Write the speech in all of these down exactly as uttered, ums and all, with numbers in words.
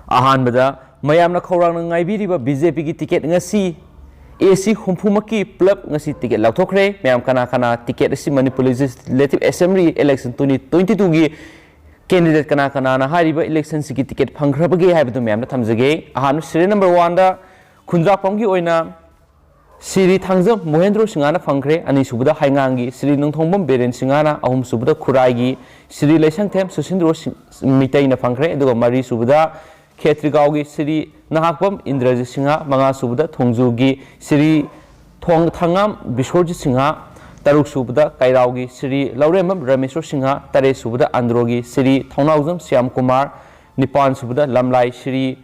ꯑꯍꯥꯟꯕꯗ ꯃꯌꯥꯝꯅ ꯈꯧꯔꯥꯡꯅ ꯉꯥꯏꯕꯤꯔꯤꯕ B J ꯄꯤꯒꯤ ꯇꯤꯀꯦꯠ ꯉꯁꯤ ꯑꯦ ꯁꯤ ꯍꯨꯝꯐꯨꯃꯛꯀꯤ ꯄꯨꯂꯞ ꯉꯁꯤ ꯇꯤꯀꯦꯠ ꯂꯧꯊꯣꯛꯈ꯭ꯔꯦ꯫ ꯃꯌꯥꯝ ꯀꯅꯥ ꯀꯅꯥ ꯇꯤꯀꯦꯠ ꯑꯁꯤ Manipur legislative assembly election twenty twenty ꯇꯨꯒꯤ ꯀꯦꯟꯗꯤꯗꯦꯠ ꯀꯅꯥ ꯀꯅꯥꯅ ꯍꯥꯏꯔꯤꯕ ꯏꯂꯦꯛꯁꯟꯁꯤꯒꯤ ꯇꯤꯀꯦꯠ ꯐꯪꯈ꯭ꯔꯕꯒꯦ ꯍꯥꯏꯕꯗꯨ ꯃꯌꯥꯝꯗ ꯊꯝꯖꯒꯦ꯫ ꯑꯍꯥꯟꯕ ꯁꯤꯔꯤꯌꯦꯜ ꯅꯝꯕꯔ ꯋꯥꯟꯗ ꯈꯨꯟꯗ꯭ꯔꯥꯛꯄꯝꯒꯤ ꯑꯣꯏꯅ ꯁꯤꯔꯤ ꯊꯥꯡꯖꯝ ꯃꯣꯍꯦꯟꯗ꯭ꯔꯣ ꯁꯤꯡꯍꯅ ꯐꯪꯈ꯭ꯔꯦ꯫ ꯑꯅꯤꯁꯨꯕꯗ ꯍꯩꯉꯥꯡꯒꯤ ꯁꯤꯔꯤ ꯅꯣꯡꯊꯣꯡꯕꯝ ꯕꯤꯔꯦꯟ ꯁꯤꯡꯍꯅ, ꯑꯍꯨꯝꯁꯨꯕꯗ ꯈꯨꯔꯥꯏꯒꯤ ꯁꯤꯔꯤ ꯂꯩꯁꯪꯊꯦꯝ ꯁꯨꯁꯤꯟꯗ꯭ꯔꯣ ꯁꯤꯡ-, ꯃꯤꯇꯩꯅ ꯐꯪꯈ꯭ꯔꯦ꯫ ꯑꯗꯨꯒ ꯃꯔꯤꯁꯨꯕꯗ ꯈꯦꯇ꯭ꯔꯤꯒꯥꯎꯒꯤ ꯁꯤꯔꯤ ꯅꯍꯥꯛꯄꯝ ꯏꯟꯗ꯭ꯔꯖꯤꯠ ꯁꯤꯡꯍ, ꯃꯉꯥꯁꯨꯕꯗ ꯊꯣꯡꯖꯨꯒꯤ ꯁꯤꯔꯤ ꯊꯣꯡ-, ꯊꯥꯡꯉꯥꯝ ꯕꯤꯁ꯭ꯋꯔꯖꯤꯠ ꯁꯤꯡꯍ, ꯇꯔꯨꯛꯁꯨꯕꯗ ꯀꯩꯔꯥꯎꯒꯤ ꯁꯤꯔꯤ ꯂꯧꯔꯦꯝꯕꯝ ꯔꯃꯦꯁ꯭ꯋꯔ ꯁꯤꯡꯍ, ꯇꯔꯦꯠꯁꯨꯕꯗ ꯑꯟꯗ꯭ꯔꯣꯒꯤ ꯁꯤꯔꯤ ꯊꯧꯅꯥꯎꯖꯝ ꯁ꯭ꯌꯥꯝ ꯀꯨꯃꯥꯔ, ꯅꯤꯄꯥꯟꯁꯨꯕꯗ ꯂꯝꯂꯥꯏ ꯁꯤꯔꯤ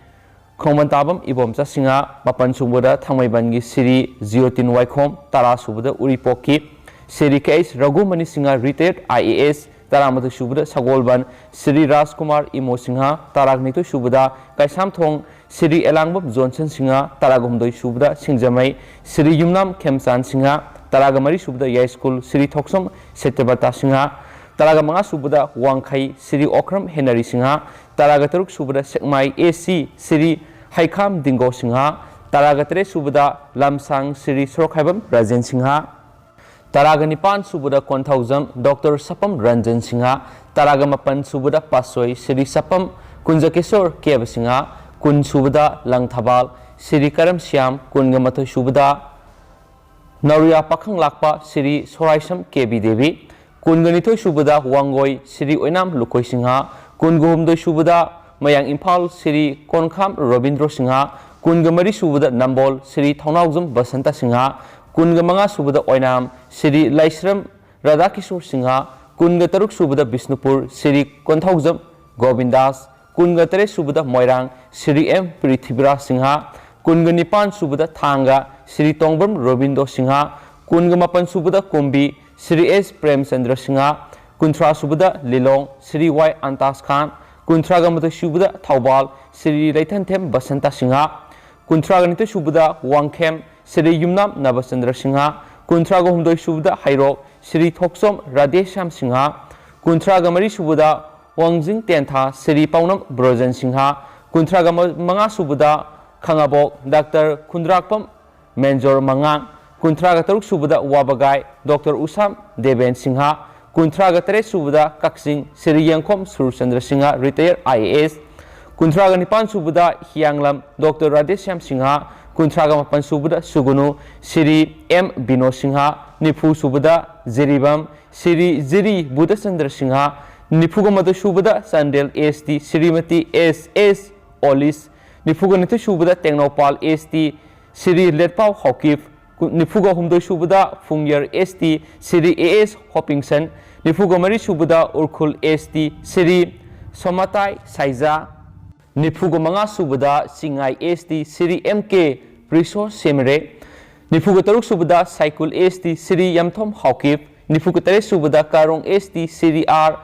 ꯈꯣꯡꯃꯟꯇꯥꯕꯝ ꯏꯕꯣꯝꯆꯥ ꯁꯤꯡꯍ, ꯃꯥꯄꯟꯁꯨꯕꯗ ꯊꯥꯡꯃꯩꯕꯟꯒꯤ ꯁꯤꯔꯤ ꯖꯤꯌꯣꯇꯤꯟ ꯋꯥꯏꯈꯣꯝ, ꯇꯔꯥꯁꯨꯕꯗ ꯎꯔꯤꯄꯣꯛꯀꯤ ꯁꯤꯔꯤ ꯀꯦ ꯑꯩꯆ ꯔꯘꯨꯃꯅꯤ ꯁꯤꯡꯍ, ꯔꯤꯇꯥꯌꯔꯗ ꯑꯥꯏ ꯑꯦ ꯑꯦꯁ, ꯇꯔꯥꯃꯥꯊꯣꯏꯁꯨꯕꯗ ꯁꯒꯣꯜꯕꯟ ꯁꯤꯔꯤ ꯔꯥꯖꯀꯨꯃꯥꯔ ꯏꯃꯣ ꯁꯤꯡꯍ, ꯇꯔꯥꯅꯤꯊꯣꯏꯁꯨꯕꯗ ꯀꯩꯁꯥꯝꯊꯣꯡ ꯁꯤꯔꯤ ꯑꯦꯂꯥꯡꯕꯝ ꯖꯣꯟꯁꯟ ꯁꯤꯡꯍ, ꯇꯔꯥꯍꯨꯝꯗꯣꯏꯁꯨꯕꯗ ꯁꯤꯡꯖꯃꯩ ꯁꯤꯔꯤ ꯌꯨꯝꯅꯥꯝ ꯈꯦꯝꯆꯥꯟ ꯁꯤꯡꯍ, ꯇꯔꯥꯃꯔꯤꯁꯨꯕꯗ ꯌꯥꯏꯁ꯭ꯀꯨꯜ ꯁꯤꯔꯤ ꯊꯣꯛꯁꯝ ꯁꯇ꯭ꯌꯕ꯭ꯔꯇꯥ ꯁꯤꯡꯍ, ꯇꯔꯥꯃꯉꯥꯁꯨꯕꯗ ꯋꯥꯡꯈꯩ ꯁꯤꯔꯤ ꯑꯣꯀ꯭ꯔꯝ ꯍꯦꯅꯔꯤ ꯁꯤꯡꯍ, ꯇꯔꯥꯇꯔꯨꯛꯁꯨꯕꯗ ꯁꯦꯛꯃꯥꯏ ꯑꯦ ꯁꯤ ꯁꯤꯔꯤ ꯍꯩꯈꯥꯝ ꯗꯤꯡꯒꯣ ꯁꯤꯡꯍ, ꯇꯔꯥꯇꯔꯦꯠꯁꯨꯕꯗ ꯂꯝꯁꯥꯡ ꯁꯤꯔꯤ ꯁꯣꯔꯣꯛꯈꯥꯏꯕꯝ ꯔꯥꯖꯦꯟ ꯁꯤꯡꯍ, ꯇꯔꯥꯅꯤꯄꯥꯟꯁꯨꯕꯗ ꯀꯣꯟꯊꯧꯖꯝ ꯗꯣꯛꯇꯔ ꯁꯄꯝ ꯔꯟꯖꯟ ꯁꯤꯡꯍ, ꯇꯔꯥꯃꯥꯄꯟꯁꯨꯕꯗ ꯄꯥꯠꯁꯣꯏ ꯁꯤꯔꯤ ꯁꯄꯝ ꯀꯨꯟꯖꯀꯦꯁꯣꯔ ꯀꯦꯕ ꯁꯤꯡꯍ, ꯀꯨꯟꯁꯨꯕꯗ ꯂꯪꯊꯕꯥꯜ ꯁꯤꯔꯤ ꯀꯔꯝ ꯁ꯭ꯌꯥꯝ, ꯀꯨꯟꯃꯥꯊꯣꯏꯁꯨꯕꯗ ꯅꯧꯔꯤꯌꯥ ꯄꯥꯈꯪ ꯂꯥꯛꯄ ꯁꯤꯔꯤ ꯁꯣꯔꯥꯏꯁꯝ ꯀꯦ ꯕꯤ ꯗꯦꯕꯤ, ꯀꯨꯟꯅꯤꯊꯣꯏꯁꯨꯕꯗ ꯋꯥꯡꯒꯣꯏ ꯁꯤꯔꯤ ꯑꯣꯏꯅꯥꯝ ꯂꯨꯀꯣꯏ ꯁꯤꯡꯍ, ꯀꯨꯟꯍꯨꯝꯗꯣꯏꯁꯨꯕꯗ ꯃꯌꯥꯡ ꯏꯝꯐꯥꯜ ꯁꯤꯔꯤ ꯀꯣꯟꯈꯥꯝ ꯔꯣꯕꯤꯟꯗ꯭ꯔꯣ ꯁꯤꯡꯍ, ꯀꯨꯟꯃꯔꯤꯁꯨꯕꯗ ꯅꯝꯕꯣꯜ ꯁꯤꯔꯤ ꯊꯧꯅꯥꯎꯖꯝ ꯕꯁꯟꯇ ꯁꯤꯡꯍ, ꯀꯨꯟꯃꯉꯥꯁꯨꯕꯗ ꯑꯣꯏꯅꯥꯝ ꯁꯤꯔꯤ ꯂꯥꯏꯁ꯭ꯔꯝ ꯔꯥꯙꯥꯀꯤꯁꯣꯔ ꯁꯤꯡꯍ, ꯀꯨꯟꯇꯔꯨꯛꯁꯨꯕꯗ ꯕꯤꯁꯅꯨꯄꯨꯔ ꯁꯤꯔꯤ ꯀꯣꯟꯊꯧꯖꯝ ꯒꯣꯕꯤꯟꯗꯥꯁ, ꯀꯨꯟꯇꯔꯦꯠꯁꯨꯕꯗ ꯃꯣꯏꯔꯥꯡ ꯁꯤꯔꯤ ꯑꯦꯝ ꯄ꯭ꯔꯤꯊꯤꯕꯤꯔꯥꯖ ꯁꯤꯡꯍ, ꯀꯨꯟꯅꯤꯄꯥꯟꯁꯨꯕꯗ ꯊꯥꯡꯒ ꯁꯤꯔꯤ ꯇꯣꯡꯕ꯭ꯔꯝ ꯔꯣꯕꯤꯟꯗꯣ ꯁꯤꯡꯍ, ꯀꯨꯟꯃꯥꯄꯟꯁꯨꯕꯗ ꯀꯨꯝꯕꯤ ꯁꯤꯔꯤ ꯑꯦꯁ ꯄ꯭ꯔꯦꯝꯆꯟꯗ꯭ꯔ ꯁꯤꯡꯍ, ꯀꯨꯟꯊ꯭ꯔꯥꯁꯨꯕꯗ ꯂꯤꯂꯣꯡ ꯁꯤꯔꯤ ꯋꯥꯏ ꯑꯟꯇꯥꯁ ꯈꯥꯟ, ꯀꯨꯟꯊ꯭ꯔꯥꯃꯥꯊꯣꯏꯁꯨꯕꯗ ꯊꯧꯕꯥꯜ ꯁꯤꯔꯤ ꯂꯩꯊꯟꯊꯦꯝ ꯕꯁꯟꯇ ꯁꯤꯡꯍ, ꯀꯨꯟꯊ꯭ꯔꯥꯅꯤꯊꯣꯏꯁꯨꯕꯗ ꯋꯥꯡꯈꯦꯝ ꯁꯤꯔꯤ ꯌꯨꯝꯅꯥꯝ ꯅꯕꯆꯟꯗ꯭ꯔ ꯁꯤꯡꯍ, ꯀꯨꯟꯊ꯭ꯔꯥꯍꯨꯝꯗꯣꯏꯁꯨꯕꯗ ꯍꯩꯔꯣꯛ ꯁꯤꯔꯤ ꯊꯣꯛꯆꯣꯝ ꯔꯥꯙꯦꯁ꯭ꯌꯥꯝ ꯁꯤꯡꯍ, ꯀꯨꯟꯊ꯭ꯔꯥꯃꯔꯤꯁꯨꯕꯗ ꯋꯥꯡꯖꯤꯡ ꯇꯦꯟꯊꯥ ꯁꯤꯔꯤ ꯄꯥꯎꯅꯝ ꯕ꯭ꯔꯣꯖꯟ ꯁꯤꯡꯍ, ꯀꯨꯟꯊ꯭ꯔꯥꯒ ꯃꯉꯥ ꯁꯨꯕꯗ ꯈꯥꯉꯕꯣꯛ ꯗꯥꯛꯇꯔ ꯈꯨꯟꯗ꯭ꯔꯥꯛꯄꯝ ꯃꯦꯟꯖꯣꯔ ꯃꯉꯥꯡ, ꯀꯨꯟꯊ꯭ꯔꯥꯒ ꯇꯔꯨꯛ ꯁꯨꯕꯗ ꯋꯥꯕꯒꯥꯏ ꯗꯣꯛꯇꯔ ꯎꯁꯥꯝ ꯗꯦꯕꯦꯟ ꯁꯤꯡꯍ, ꯀꯨꯟꯊ꯭ꯔꯥꯒ ꯇꯔꯦꯠ ꯁꯨꯕꯗ ꯀꯛꯆꯤꯡ ꯁ꯭ꯔꯤ ꯌꯦꯡꯈꯣꯝ Surchandra Singh retire I A ꯑꯦꯁ, ꯀꯨꯟꯊ꯭ꯔꯥꯒ ꯅꯤꯄꯥꯟ ꯁꯨꯕꯗ ꯍꯤꯌꯥꯡꯂꯝ ꯗꯣꯛꯇꯔ ꯔꯥꯙꯦꯁ꯭ꯌꯥꯝ ꯁꯤꯡꯍ, ꯀꯨꯟꯊ꯭ꯔꯥꯒ ꯃꯥꯄꯟ ꯁꯨꯕꯗ ꯁꯨꯒꯨꯅꯨ ꯁ꯭ꯔꯤ ꯑꯦꯝ ꯕꯤꯅꯣꯗ ꯁꯤꯡꯍ, ꯅꯤꯐꯨ ꯁꯨꯕꯗ ꯖꯤꯔꯤꯕꯥꯝ ꯁ꯭ꯔꯤ ꯖꯤꯔꯤ ꯕꯨꯙꯆꯟꯗ꯭ꯔ ꯁꯤꯡꯍ, ꯅꯤꯐꯨꯒ ꯃꯥꯊꯣꯏ ꯁꯨꯕꯗ ꯆꯥꯟꯗꯦꯜ ꯑꯦꯁ ꯇꯤ ꯁ꯭ꯔꯤꯃꯇꯤ ꯑꯦꯁ ꯑꯦꯁ ꯑꯣꯂꯤꯁ, ꯅꯤꯐꯨꯒ ꯅꯤꯊꯣꯏ ꯁꯨꯕꯗ ꯇꯦꯡꯅꯧꯄꯥꯜ ꯑꯦꯁ ꯇꯤ ꯁ꯭ꯔꯤ ꯂꯦꯠꯄꯥꯎ ꯍꯥꯎꯀꯤꯞ, ꯀꯨ-, ꯅꯤꯐꯨꯒ ꯍꯨꯝꯗꯣꯏ ꯁꯨꯕꯗ ꯐꯨꯡꯌꯔ ꯑꯦꯁ ꯇꯤ ꯁ꯭ꯔꯤ ꯑꯦ ꯑꯦꯁ ꯍꯣꯄꯤꯡꯁꯟ, ꯅꯤꯐꯨꯒ ꯃꯔꯤ ꯁꯨꯕꯗ ꯎꯔꯈꯨꯜ ꯑꯦꯁ ꯇꯤ ꯁ꯭ꯔꯤ ꯁꯣꯃꯥꯇꯥꯏ ꯁꯥꯏꯖꯥ, ꯅꯤꯐꯨꯒ ꯃꯉꯥ ꯁꯨꯕꯗ Chingai S T Shri M K Preso Shimray, ꯅꯤꯐꯨꯒ ꯇꯔꯨꯛ ꯁꯨꯕꯗ ꯁꯥꯏꯀꯨꯜ ꯑꯦꯁ ꯇꯤ ꯁ꯭ꯔꯤ ꯌꯥꯝꯊꯣꯝ ꯍꯥꯎꯀꯤꯞ, ꯅꯤꯐꯨꯒ ꯇꯔꯦꯠ ꯁꯨꯕꯗ Karong S T Shri R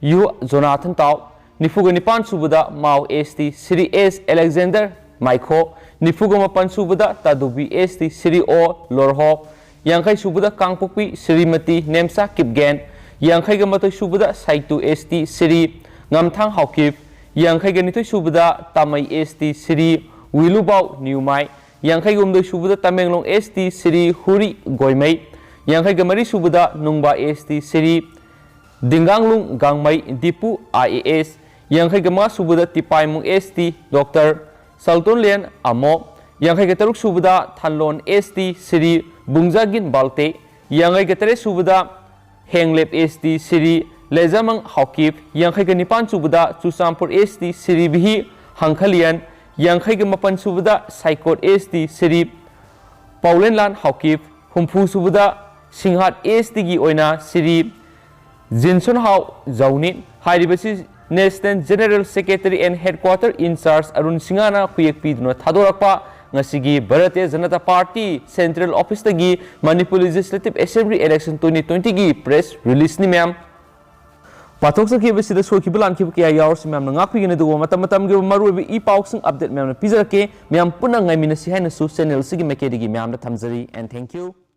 U Jonathan Tao, ꯅꯤꯐꯨꯒ ꯅꯤꯄꯥꯟ ꯁꯨꯕꯗ Mao S T Shri S Alexander Maikho, ꯅꯤꯐꯨꯒ ꯃꯥꯄꯟ ꯁꯨꯕꯗ ꯇꯥꯗꯨꯕꯤ ꯑꯦꯁ ꯇꯤ ꯁ꯭ꯔꯤ ꯑꯣ ꯂꯣꯔꯍꯣ, ꯌꯥꯡꯈꯩ ꯁꯨꯕꯗ ꯀꯥꯡꯄꯣꯛꯄꯤ ꯁ꯭ꯔꯤꯃꯇꯤ ꯅꯦꯝꯆꯥ ꯀꯤꯞꯒꯦꯟ, ꯌꯥꯡꯈꯩꯒ ꯃꯥꯊꯣꯏ ꯁꯨꯕꯗ ꯁꯥꯏꯇꯨ ꯑꯦꯁ ꯇꯤ ꯁ꯭ꯔꯤ ꯉꯝꯊꯥꯡ ꯍꯥꯎꯀꯤꯞ, ꯌꯥꯡꯈꯩꯒ ꯅꯤꯊꯣꯏ ꯁꯨꯕꯗ ꯇꯥꯃꯩ ꯑꯦꯁ ꯇꯤ ꯁ꯭ꯔꯤ ꯋꯤꯂꯨꯕꯥꯎ ꯅꯤꯎꯃꯥꯏ, ꯌꯥꯡꯈꯩꯒ ꯍꯨꯝꯗꯣꯏ ꯁꯨꯕꯗ ꯇꯃꯦꯡꯂꯣꯡ ꯑꯦꯁ ꯇꯤ ꯁ꯭ꯔꯤ ꯍꯨꯔꯤ ꯒꯣꯏꯃꯩ, ꯌꯥꯡꯈꯩꯒ ꯃꯔꯤ ꯁꯨꯕꯗ Nungba S T Shri Dinganglung Gangmei Dipu I A S, ꯌꯥꯡꯈꯩꯒ ꯃꯉꯥ ꯁꯨꯕꯗ ꯇꯤꯄꯥꯏꯃꯨꯡ ꯑꯦꯁ ꯇꯤ ꯗꯣꯛꯇꯔ ꯁꯜꯇꯣꯟꯂꯦꯟ ꯑꯃꯣ, ꯌꯥꯡꯈꯩꯒ ꯇꯔꯨꯛ ꯁꯨꯕꯗ ꯊꯥꯟꯂꯣꯟ ꯑꯦꯁ ꯇꯤ ꯁ꯭ꯔꯤ ꯕꯨꯡꯖꯥꯒꯤꯟ ꯕꯥꯜꯇꯦ, ꯌꯥꯡꯈꯩꯒ ꯇꯔꯦꯠ ꯁꯨꯕꯗ ꯍꯦꯡꯂꯦꯞ ꯑꯦꯁ ꯇꯤ ꯁ꯭ꯔꯤ ꯂꯦꯖꯥꯃꯪ ꯍꯥꯎꯀꯤꯞ, ꯌꯥꯡꯈꯩꯒ ꯅꯤꯄꯥꯟ ꯁꯨꯕꯗ ꯆꯨꯔꯆꯥꯟꯄꯨꯔ ꯑꯦꯁ ꯇꯤ ꯁ꯭ꯔꯤ ꯕꯤꯍꯤ ꯍꯪꯈꯂꯤꯌꯟ, ꯌꯥꯡꯈꯩꯒ ꯃꯥꯄꯟ ꯁꯨꯕꯗ ꯁꯥꯏꯀꯣꯠ ꯑꯦꯁ ꯇꯤ ꯁ꯭ꯔꯤ ꯄꯥꯎꯂꯦꯟꯂꯥꯟ ꯍꯥꯎꯀꯤꯞ, ꯍꯨꯝꯐꯨ ꯁꯨꯕꯗ ꯁꯤꯡꯍꯥꯠ ꯑꯦꯁ ꯇꯤꯒꯤ ꯑꯣꯏꯅ ꯁ꯭ꯔꯤ ꯖꯤꯟꯁꯨꯟꯍꯥꯎ ꯖꯧꯅꯤꯠ꯫ ꯍꯥꯏꯔꯤꯕꯁꯤ National General Secretary and Headquarter in Charge Arun ꯁꯤꯡꯍꯅ ꯈꯨꯌꯦꯛ ꯄꯤꯗꯨꯅ ꯊꯥꯗꯣꯔꯛꯄ ꯉꯁꯤꯒꯤ ꯚꯥꯔꯇꯤꯌ ꯖꯅꯇꯥ ꯄꯥꯔꯇꯤ ꯁꯦꯟꯇ꯭ꯔꯦꯜ ꯑꯣꯐꯤꯁꯇꯒꯤ Manipur legislative assembly election twenty ꯇ꯭ꯋꯦꯟꯇꯤꯒꯤ ꯄ꯭ꯔꯦꯁ ꯔꯤꯂꯤꯖꯅꯤ, ꯃꯌꯥꯝ꯫ ꯄꯥꯊꯣꯛꯆꯈꯤꯕꯁꯤꯗ ꯁꯣꯏꯈꯤꯕ ꯂꯥꯟꯈꯤꯕ ꯀꯌꯥ ꯌꯥꯎꯔꯁꯨ ꯃꯌꯥꯝꯅ ꯉꯥꯛꯄꯤꯒꯅꯤ, ꯑꯗꯨꯒ ꯃꯇꯝ ꯃꯇꯝꯒꯤ ꯑꯣꯏꯕ ꯃꯔꯨꯑꯣꯏꯕ ꯏ ꯄꯥꯎꯁꯤꯡ ꯑꯞꯗꯦꯠ ꯃꯌꯥꯝꯅ ꯄꯤꯖꯔꯛꯀꯦ꯫ ꯃꯌꯥꯝ ꯄꯨꯟꯅ ꯉꯥꯏꯃꯤꯟꯅꯁꯤ ꯍꯥꯏꯅꯁꯨ ꯆꯦꯅꯦꯜꯁꯤꯒꯤ ꯃꯥꯏꯀꯩꯗꯒꯤ ꯃꯌꯥꯝꯗ ꯊꯝꯖꯔꯤ꯫ And thank you.